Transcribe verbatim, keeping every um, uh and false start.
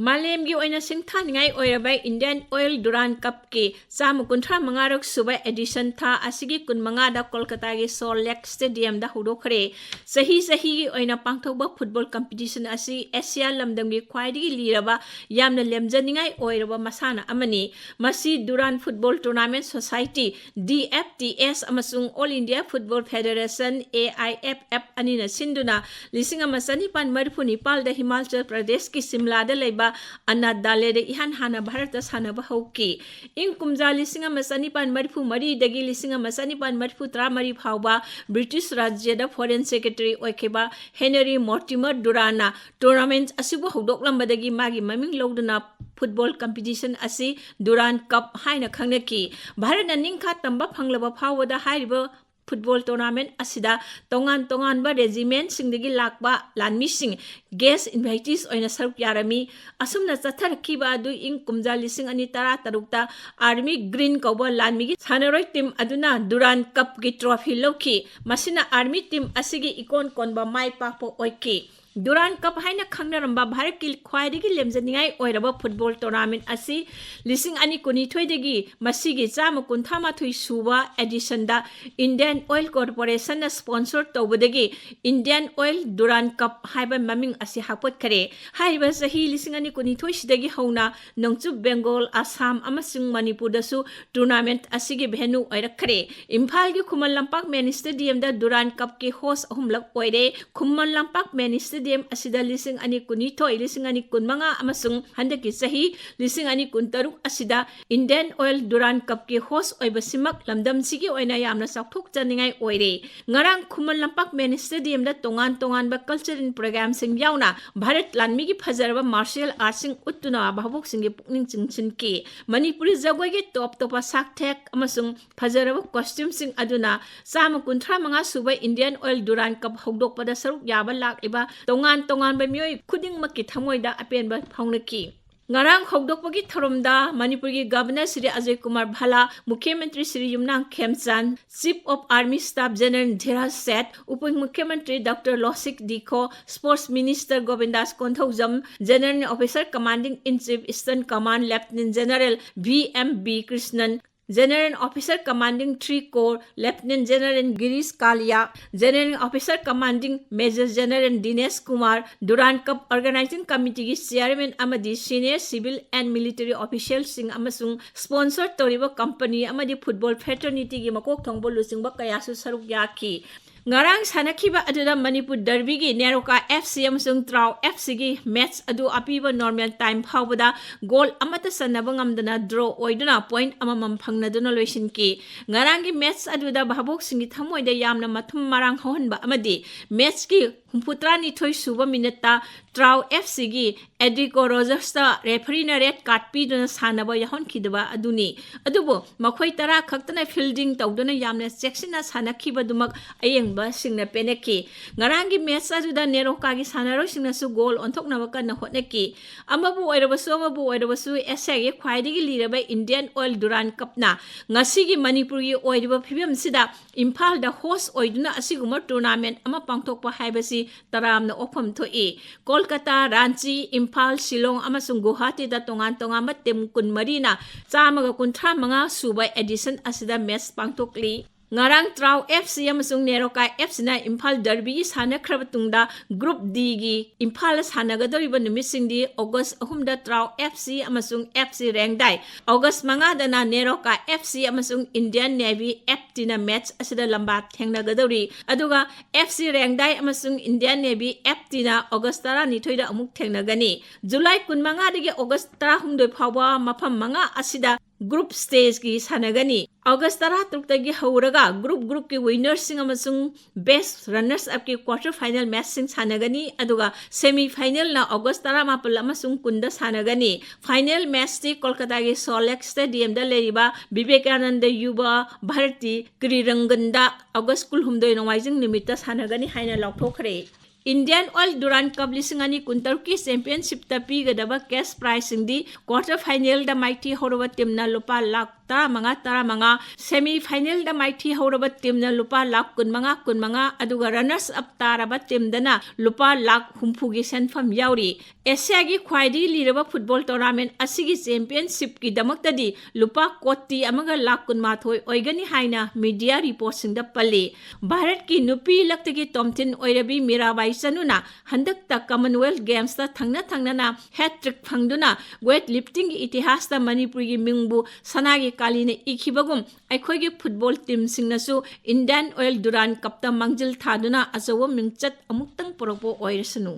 ꯃꯥꯂꯦꯝꯒꯤ ꯑꯣꯏꯅ ꯁꯤꯡꯊꯥꯅꯤꯡꯉꯥꯏ ꯑꯣꯏꯔꯕ Indian Oil Durand Cup ꯀꯤ ꯆꯥꯝꯃ ꯀꯨꯟꯊ꯭ꯔꯥ ꯃꯉꯥꯔꯛ ꯁꯨꯕ edition ꯊꯥ ꯑꯁꯤꯒꯤ ꯀꯨꯟꯃꯉꯥꯗ ꯀꯣꯜꯀꯇꯥꯒꯤ Salt Lake Stadium ꯗ ꯍꯧꯗꯣꯛꯈ꯭ꯔꯦ꯫ ꯆꯍꯤ ꯆꯍꯤꯒꯤ ꯑꯣꯏꯅ ꯄꯥꯡꯊꯣꯛꯄ football competition ꯑꯁꯤ ꯑꯦꯁꯤꯌꯥ ꯂꯝꯗꯝꯒꯤ ꯈ꯭ꯋꯥꯏꯗꯒꯤ ꯂꯤꯔꯕ, ꯌꯥꯝꯅ ꯂꯦꯝꯖꯅꯤꯡꯉꯥꯏ ꯑꯣꯏꯔꯕ ꯃꯁꯥꯟꯅ ꯑꯃꯅꯤ꯫ ꯃꯁꯤ Durand Football Tournament Society, D F T S, ꯑꯃꯁꯨꯡ All India Football Federation, A I F F, ꯑꯅꯤꯅ ꯁꯤꯟꯗꯨꯅ ꯂꯤꯁꯤꯡ ꯑꯃ ꯆꯅꯤꯄꯥꯟ ꯃꯔꯤꯐꯨ ꯅꯤꯄꯥꯜꯗ ꯍꯤꯃꯥꯆꯜ ꯄ꯭ꯔꯗꯦꯁꯀꯤ ꯁꯤꯝꯂꯥꯗ ꯂꯩꯕ ꯑꯅꯥꯗꯥꯂꯦꯗ ꯏꯍꯥꯟ ꯍꯥꯟꯅ ꯚꯥꯔꯠꯇ ꯁꯥꯟꯅꯕ ꯍꯧꯈꯤ꯫ ꯏꯪ ꯀꯨꯝꯖꯥ ꯂꯤꯁꯤꯡ ꯑꯃ ꯆꯅꯤꯄꯥꯟ ꯃꯔꯤꯐꯨ ꯃꯔꯤꯗꯒꯤ ꯂꯤꯁꯤꯡ ꯑꯃ ꯆꯅꯤꯄꯥꯟ ꯃꯔꯤꯐꯨ ꯇꯔꯥꯃꯔꯤ ꯐꯥꯎꯕ ꯕ꯭ꯔꯤꯇꯤꯁ ꯔꯥꯖ꯭ꯌꯗ Foreign Secretary ꯑꯣꯏꯈꯤꯕ ꯍꯦꯅꯔꯤ ꯃꯣꯔꯇꯤꯃꯔ ꯗꯨꯔꯥꯟꯅ tournament ꯑꯁꯤꯕꯨ ꯍꯧꯗꯣꯛꯂꯝꯕꯗꯒꯤ ꯃꯥꯒꯤ ꯃꯃꯤꯡ ꯂꯧꯗꯨꯅ football competition ꯑꯁꯤ Durand Cup ꯍꯥꯏꯅ ꯈꯪꯅꯈꯤ꯫ ꯚꯥꯔꯠꯅ ꯅꯤꯡꯈꯥ ꯇꯝꯕ ꯐꯪꯂꯕ ꯐꯥꯎꯕꯗ ꯍꯥꯏꯔꯤꯕ football tournament ꯑꯁꯤꯗ ꯇꯣꯉꯥꯟ ꯇꯣꯉꯥꯟꯕ regiment ꯁꯤꯡꯗꯒꯤ ꯂꯥꯛꯄ ꯂꯥꯟꯃꯤꯁꯤꯡ guest invitees ꯑꯣꯏꯅ ꯁꯔꯨꯛ ꯌꯥꯔꯝꯃꯤ꯫ ꯑꯁꯨꯝꯅ ꯆꯠꯊꯔꯛꯈꯤꯕ ꯑꯗꯨ ꯏꯪ ꯀꯨꯝꯖꯥ ꯂꯤꯁꯤꯡ ꯑꯅꯤ ꯇꯔꯥ ꯇꯔꯨꯛꯇ Army Green ꯀꯧꯕ ꯂꯥꯟꯃꯤꯒꯤ ꯁꯥꯟꯅꯔꯣꯏ team ꯑꯗꯨꯅ Durand Cup ꯀꯤ trophy ꯂꯧꯈꯤ꯫ ꯃꯁꯤꯅ Army team ꯑꯁꯤꯒꯤ ꯏꯀꯣꯟ ꯀꯣꯟꯕ ꯃꯥꯏ ꯄꯥꯛꯄ ꯑꯣꯏꯈꯤ꯫ Durand Cup ꯍꯥꯏꯅ ꯈꯪꯅꯔꯝꯕ ꯚꯥꯔꯠꯀꯤ ꯈ꯭ꯋꯥꯏꯗꯒꯤ ꯂꯦꯝꯖꯅꯤꯡꯉꯥꯏ ꯑꯣꯏꯔꯕ football tournament ꯑꯁꯤ ꯂꯤꯁꯤꯡ ꯑꯅꯤ ꯀꯨꯟꯅꯤꯊꯣꯏꯗꯒꯤ ꯃꯁꯤꯒꯤ ꯆꯥꯝꯃ ꯀꯨꯟꯊ꯭ꯔꯥ ꯃꯥꯊꯣꯏ ꯁꯨꯕ edition ꯗ Indian Oil Corporation ꯅ sponsor ꯇꯧꯕꯗꯒꯤ Indian Oil Durand Cup ꯍꯥꯏꯕ ꯃꯃꯤꯡ ꯑꯁꯤ ꯍꯥꯞꯀꯠꯈ꯭ꯔꯦ꯫ ꯍꯥꯏꯔꯤꯕ ꯆꯍꯤ ꯂꯤꯁꯤꯡ ꯑꯅꯤ ꯀꯨꯟꯅꯤꯊꯣꯏ ꯁꯤꯗꯒꯤ ꯍꯧꯅ ꯅꯣꯡꯆꯨꯞ ꯕꯦꯡꯒꯣꯜ, ꯑꯁꯥꯝ ꯑꯃꯁꯨꯡ ꯃꯅꯤꯄꯨꯔꯗꯁꯨ tournament ꯑꯁꯤꯒꯤ venue ꯑꯣꯏꯔꯛꯈ꯭ꯔꯦ꯫ ꯏꯝꯐꯥꯜꯒꯤ ꯈꯨꯃꯟ ꯂꯝꯄꯥꯛ mini stadium ꯗ Durand Cup ꯀꯤ host ꯑꯍꯨꯝꯂꯛ ꯑꯣꯏꯔꯦ꯫ ꯈꯨꯃꯟ ꯂꯝꯄꯥꯛ mini stadium ꯑꯁꯤꯗ ꯂꯤꯁꯤꯡ ꯑꯅꯤ ꯀꯨꯟꯅꯤꯊꯣꯏ, ꯂꯤꯁꯤꯡ ꯑꯅꯤ ꯀꯨꯟꯃꯉꯥ ꯑꯃꯁꯨꯡ ꯍꯟꯗꯛꯀꯤ ꯆꯍꯤ ꯂꯤꯁꯤꯡ ꯑꯅꯤ ꯀꯨꯟꯇꯔꯨꯛ ꯑꯁꯤꯗ Indian Oil Durand Cup ꯀꯤ host ꯑꯣꯏꯕꯁꯤꯃꯛ ꯂꯝꯗꯝꯁꯤꯒꯤ ꯑꯣꯏꯅ ꯌꯥꯝꯅ ꯆꯥꯎꯊꯣꯛꯆꯅꯤꯡꯉꯥꯏ ꯑꯣꯏꯔꯦ꯫ ꯉꯔꯥꯡ ꯈꯨꯃꯟ ꯂꯝꯄꯥꯛ mini stadium ꯗ ꯇꯣꯉꯥꯟ ꯇꯣꯉꯥꯟꯕ cultural program ꯁꯤꯡ ꯌꯥꯎꯅ ꯚꯥꯔꯠ ꯂꯥꯟꯃꯤꯒꯤ ꯐꯖꯔꯕ martial art ꯁꯤꯡ ꯎꯠꯇꯨꯅ ꯚꯥꯕꯣꯛꯁꯤꯡꯒꯤ ꯄꯨꯛꯅꯤꯡ ꯆꯤꯡꯁꯤꯟꯈꯤ꯫ ꯃꯅꯤꯄꯨꯔꯤ ꯖꯒꯣꯏꯒꯤ ꯇꯣꯞ ꯇꯣꯞꯄ ꯁꯛꯊꯦꯛ ꯑꯃꯁꯨꯡ ꯐꯖꯔꯕ costume ꯁꯤꯡ ꯑꯗꯨꯅ ꯆꯥꯝꯃ ꯀꯨꯟꯊ꯭ꯔꯥ ꯃꯉꯥ ꯁꯨꯕ Indian Oil Durand Cup ꯍꯧꯗꯣꯛꯄꯗ ꯁꯔꯨꯛ ꯌꯥꯕ ꯂꯥꯛꯂꯤꯕ ꯇꯣꯉꯥꯟ ꯇꯣꯉꯥꯟꯕ ꯃꯤꯑꯣꯏ ꯈꯨꯗꯤꯡꯃꯛꯀꯤ ꯊꯃꯣꯏꯗ ꯑꯄꯦꯟꯕ ꯐꯥꯎꯅꯈꯤ꯫ ꯉꯔꯥꯡ ꯍꯧꯗꯣꯛꯄꯒꯤ ꯊꯧꯔꯝꯗ ꯃꯅꯤꯄꯨꯔꯒꯤ Governor ꯁ꯭ꯔꯤ ꯑꯖꯌ ꯀꯨꯃꯥꯔ ꯚꯜꯂꯥ, ꯃꯨꯈ꯭ꯌ ꯃꯟꯇ꯭ꯔꯤ ꯁ꯭ꯔꯤ ꯌꯨꯝꯅꯥꯝ ꯈꯦꯝꯆꯥꯟ, Chief of Army Staff General Dhiraj Seth, ꯎꯄ ꯃꯨꯈ꯭ꯌ ꯃꯟꯇ꯭ꯔꯤ doctor Losii Dikho, Sports Minister Gobindas Konthoujam, General Officer Commanding in Chief Eastern Command Lieutenant General V M B Krishnan, General Officer Commanding Three Corps Lieutenant General Girish Kalia, General Officer Commanding Major General Dinesh Kumar, Durand Cup Organizing Committee ꯒꯤ Chairman ꯑꯃꯗꯤ Senior Civil and Military Official ꯁꯤꯡ ꯑꯃꯁꯨꯡ sponsor ꯇꯧꯔꯤꯕ company ꯑꯃꯗꯤ football fraternity ꯒꯤ ꯃꯀꯣꯛ ꯊꯣꯡꯕ ꯂꯨꯆꯤꯡꯕ ꯀꯌꯥꯁꯨ ꯁꯔꯨꯛ ꯌꯥꯈꯤ꯫ ꯉꯔꯥꯡ ꯁꯥꯟꯅꯈꯤꯕ ꯑꯗꯨꯗ ꯃꯅꯤꯄꯨꯔ ꯗꯔꯕꯤꯒꯤ ꯅꯦꯔꯣꯀꯥ ꯑꯦꯐ ꯁꯤ ꯑꯃꯁꯨꯡ ꯇ꯭ꯔꯥꯎ ꯑꯦꯐ ꯁꯤꯒꯤ match ꯑꯗꯨ ꯑꯄꯤꯕ normal time ꯐꯥꯎꯕꯗ goal ꯑꯃꯠꯇ ꯆꯟꯅꯕ ꯉꯝꯗꯅ draw ꯑꯣꯏꯗꯨꯅ point ꯑꯃꯃꯝ ꯐꯪꯅꯗꯨꯅ ꯂꯣꯏꯁꯤꯟꯈꯤ꯫ ꯉꯔꯥꯡꯒꯤ match ꯑꯗꯨꯗ ꯚꯥꯕꯣꯛꯁꯤꯡꯒꯤ ꯊꯃꯣꯏꯗ ꯌꯥꯝꯅ ꯃꯊꯨꯝ ꯃꯔꯥꯡ ꯍꯧꯍꯟꯕ ꯑꯃꯗꯤ match ꯀꯤ ꯍꯨꯝꯐꯨꯇꯔꯥꯅꯤꯊꯣꯏ ꯁꯨꯕ minute ꯇ ꯇ꯭ꯔꯥꯎ ꯑꯦꯐ ꯁꯤꯒꯤ ꯑꯦꯗ꯭ꯔꯤꯀꯣ ꯔꯣꯖꯔꯁꯇ referee ꯅ red card ꯄꯤꯗꯨꯅ ꯁꯥꯟꯅꯕ ꯌꯥꯎꯍꯟꯈꯤꯗꯕ ꯑꯗꯨꯅꯤ꯫ ꯑꯗꯨꯕꯨ ꯃꯈꯣꯏ ꯇꯔꯥ ꯈꯛꯇꯅ fielding ꯇꯧꯗꯨꯅ ꯌꯥꯝꯅ ꯆꯦꯛꯁꯤꯟꯅ ꯁꯥꯟꯅꯈꯤꯕꯗꯨꯃꯛ ꯑꯌꯦꯡꯕꯁꯤꯡꯅ ꯄꯦꯟꯅꯈꯤ꯫ ꯉꯔꯥꯡꯒꯤ match ꯑꯗꯨꯗ ꯅꯦꯔꯣꯀꯥꯒꯤ ꯁꯥꯟꯅꯔꯣꯏꯁꯤꯡꯅꯁꯨ goal ꯑꯣꯟꯊꯣꯛꯅꯕ ꯀꯟꯅ ꯍꯣꯠꯅꯈꯤ꯫ ꯑꯃꯕꯨ ꯑꯣꯏꯔꯕꯁꯨ, ꯑꯃꯕꯨ ꯑꯣꯏꯔꯕꯁꯨ, ꯑꯦꯁꯤꯌꯥꯒꯤ ꯈ꯭ꯋꯥꯏꯗꯒꯤ ꯂꯤꯔꯕ Indian Oil Durand Cup ꯅ ꯉꯁꯤꯒꯤ ꯃꯅꯤꯄꯨꯔꯒꯤ ꯑꯣꯏꯔꯤꯕ ꯐꯤꯕꯝꯁꯤꯗ ꯏꯝꯐꯥꯜꯗ host ꯑꯣꯏꯗꯨꯅ ꯑꯁꯤꯒꯨꯝꯕ tournament ꯑꯃ ꯄꯥꯡꯊꯣꯛꯄ ꯍꯥꯏꯕꯁꯤ ꯇꯔꯥꯝꯅ ꯑꯣꯛꯐꯝ ꯊꯣꯛꯏ꯫ ꯀꯣꯜꯀꯇꯥ, ꯔꯥꯟꯆꯤ, ꯏꯝꯐꯥꯜ, ꯁꯤꯂꯣꯡ ꯑꯃꯁꯨꯡ ꯒꯨꯋꯥꯍꯥꯇꯤꯗ ꯇꯣꯉꯥꯟ ꯇꯣꯉꯥꯟꯕ team ꯀꯨꯟꯃꯔꯤꯅ ꯆꯥꯝꯃꯒ ꯀꯨꯟꯊ꯭ꯔꯥ ꯃꯉꯥ ꯁꯨꯕ edition ꯑꯁꯤꯗ match ꯄꯥꯡꯊꯣꯛꯂꯤ꯫ ꯉꯔꯥꯡ ꯇ꯭ꯔꯥꯎ ꯑꯦꯐ ꯁꯤ ꯑꯃꯁꯨꯡ ꯅꯦꯔꯣꯀꯥ ꯑꯦꯐ ꯁꯤꯅ ꯏꯝꯐꯥꯜ ꯗꯔꯕꯤꯒꯤ ꯁꯥꯟꯅꯈ꯭ꯔꯕ ꯇꯨꯡꯗ, Group D ꯒꯤ ꯏꯝꯐꯥꯜꯗ ꯁꯥꯟꯅꯒꯗꯧꯔꯤꯕ ꯅꯨꯃꯤꯠꯁꯤꯡꯗꯤ August ꯑꯍꯨꯝꯗ ꯇ꯭ꯔꯥꯎ ꯑꯦꯐ ꯁꯤ ꯑꯃꯁꯨꯡ ꯑꯦꯐ ꯁꯤ ꯔꯦꯡꯗꯥꯏ, August ꯃꯉꯥꯗꯅ ꯅꯦꯔꯣꯀꯥ ꯑꯦꯐ ꯁꯤ ꯑꯃꯁꯨꯡ Indian Navy ꯑꯦꯐ ꯇꯤꯅ match ꯑꯁꯤꯗ ꯂꯝꯕꯥ ꯊꯦꯡꯅꯒꯗꯧꯔꯤ꯫ ꯑꯗꯨꯒ ꯑꯦꯐ ꯁꯤ ꯔꯦꯡꯗꯥꯏ ꯑꯃꯁꯨꯡ Indian Navy ꯑꯦꯐ ꯇꯤꯅ August ꯇꯔꯥꯅꯤꯊꯣꯏꯗ ꯑꯃꯨꯛ ꯊꯦꯡꯅꯒꯅꯤ꯫ July ꯀꯨꯟꯃꯉꯥꯗꯒꯤ August ꯇꯔꯥꯍꯨꯝꯗꯣꯏ ꯐꯥꯎꯕ ꯃꯐꯝ ꯃꯉꯥ ꯑꯁꯤꯗ group stage ꯀꯤ ꯁꯥꯟꯅꯒꯅꯤ꯫ August ꯇꯔꯥꯇꯔꯨꯛꯇꯒꯤ ꯍꯧꯔꯒ group group ꯀꯤ winners ꯁꯤꯡ ꯑꯃꯁꯨꯡ best runners up ꯀꯤ quarter final match ꯁꯤꯡ ꯁꯥꯟꯅꯒꯅꯤ, ꯑꯗꯨꯒ semi final ꯅ August ꯇꯔꯥꯃꯥꯄꯜ ꯑꯃꯁꯨꯡ ꯀꯨꯟꯗ ꯁꯥꯟꯅꯒꯅꯤ꯫ Final match ꯇꯤ ꯀꯣꯜꯀꯇꯥꯒꯤ ꯁꯣꯜ ꯂꯦꯛ stadium ꯗ ꯂꯩꯔꯤꯕ ꯕꯤꯕꯦꯀꯥꯅꯟꯗ ꯌꯨꯕ ꯚꯥꯔꯇꯤ ꯀ꯭ꯔꯤꯔꯪꯒꯟꯗ August ꯀꯨꯟꯍꯨꯝꯗꯣꯏ ꯅꯣꯡꯃꯥꯏꯖꯤꯡ ꯅꯨꯃꯤꯠꯇ ꯁꯥꯟꯅꯒꯅꯤ ꯍꯥꯏꯅ ꯂꯥꯎꯊꯣꯛꯈ꯭ꯔꯦ꯫ Indian Oil Durand Cup ꯂꯤꯁꯤꯡ ꯑꯅꯤ ꯀꯨꯟꯇꯔꯨꯛꯀꯤ championshipꯇ ꯄꯤꯒꯗꯕ cash prizeꯁꯤꯡꯗꯤ quarter finalꯗ ꯃꯥꯏꯊꯤ ꯍꯧꯔꯕ teamꯅ ꯂꯨꯄꯥ ꯂꯥꯈ ꯇꯔꯥꯃꯉꯥ, ꯇꯔꯥꯃꯉꯥ, semi finalꯗ ꯃꯥꯏꯊꯤ ꯍꯧꯔꯕ teamꯅ ꯂꯨꯄꯥ ꯂꯥꯈ ꯀꯨꯟꯃꯉꯥ, ꯀꯨꯟꯃꯉꯥ, ꯑꯗꯨꯒ runners up ꯇꯥꯔꯕ teamꯗꯅ ꯂꯨꯄꯥ ꯂꯥꯈ ꯍꯨꯝꯐꯨꯒꯤ ꯁꯦꯟꯐꯝ ꯌꯥꯎꯔꯤ꯫ ꯑꯦꯁꯤꯌꯥꯒꯤ ꯈ꯭ꯋꯥꯏꯗꯒꯤ ꯂꯤꯔꯕ football tournament ꯑꯁꯤꯒꯤ championshipꯀꯤꯗꯃꯛꯇꯗꯤ ꯂꯨꯄꯥ ꯀꯣꯇꯤ ꯑꯃꯒ ꯂꯥꯈ ꯀꯨꯟꯃꯥꯊꯣꯏ ꯑꯣꯏꯒꯅꯤ ꯍꯥꯏꯅ media reportꯁꯤꯡꯗ ꯄꯜꯂꯤ꯫ ꯚꯥꯔꯠꯀꯤ ꯅꯨꯄꯤ ꯂꯛꯇꯒꯤ ꯇꯣꯝꯊꯤꯟ ꯑꯣꯏꯔꯕꯤ ꯃꯤꯔꯥꯕꯥꯏ ꯆꯅꯨꯅ ꯍꯟꯗꯛꯇ Commonwealth Gamesꯇ ꯊꯪꯅ ꯊꯪꯅꯅ hat-trick ꯐꯪꯗꯨꯅ weight liftingꯒꯤ ꯏꯇꯤꯍꯥꯁꯇ ꯃꯅꯤꯄꯨꯔꯒꯤ ꯃꯤꯡꯕꯨ ꯁꯅꯥꯒꯤ ꯀꯥꯂꯤꯅ ꯏꯈꯤꯕꯒꯨꯝ, ꯑꯩꯈꯣꯏꯒꯤ football teamꯁꯤꯡꯅꯁꯨ Indian Oil Durand Cupꯇ ꯃꯥꯡꯖꯤꯜ ꯊꯥꯗꯨꯅ ꯑꯆꯧꯕ ꯃꯤꯡꯆꯠ ꯑꯃꯨꯛꯇꯪ ꯄꯨꯔꯛꯄ ꯑꯣꯏꯔꯁꯅꯨ꯫